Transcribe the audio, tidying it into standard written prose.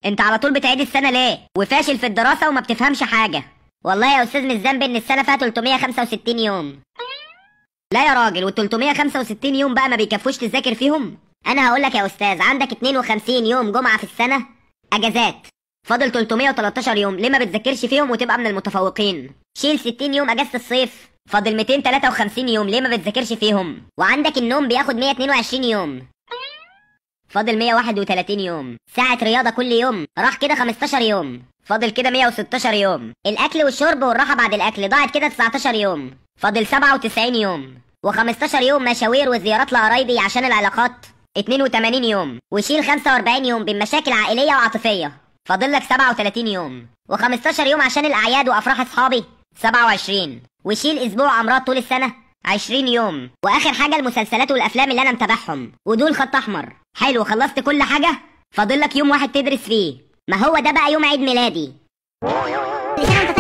انت على طول بتعيد السنة ليه؟ وفاشل في الدراسة وما بتفهمش حاجة. والله يا استاذ مش ذنبي ان السنة فيها 365 يوم. لا يا راجل، وال 365 يوم بقى ما بيكفوش تذاكر فيهم؟ انا هقول لك يا استاذ، عندك 52 يوم جمعه في السنة اجازات، فاضل 313 يوم، ليه ما بتذاكرش فيهم وتبقى من المتفوقين؟ شيل 60 يوم اجازه الصيف، فاضل 253 يوم، ليه ما بتذاكرش فيهم؟ وعندك النوم بياخد 122 يوم، فاضل 131 يوم. ساعة رياضة كل يوم راح كده 15 يوم، فاضل كده 116 يوم. الأكل والشرب والراحة بعد الأكل ضاعت كده 19 يوم، فاضل 97 يوم. و15 يوم مشاوير وزيارات لقرايبي عشان العلاقات 82 يوم. وشيل 45 يوم بين مشاكل عائلية وعاطفية، فاضل لك 37 يوم. و15 يوم عشان الأعياد وأفراح أصحابي 27. وشيل أسبوع أمراض طول السنة 20 يوم. واخر حاجة المسلسلات والافلام اللي انا متابعهم، ودول خط احمر. حلو، خلصت كل حاجة، فاضل لك يوم واحد تدرس فيه، ما هو ده بقى يوم عيد ميلادي. كل سنة وانت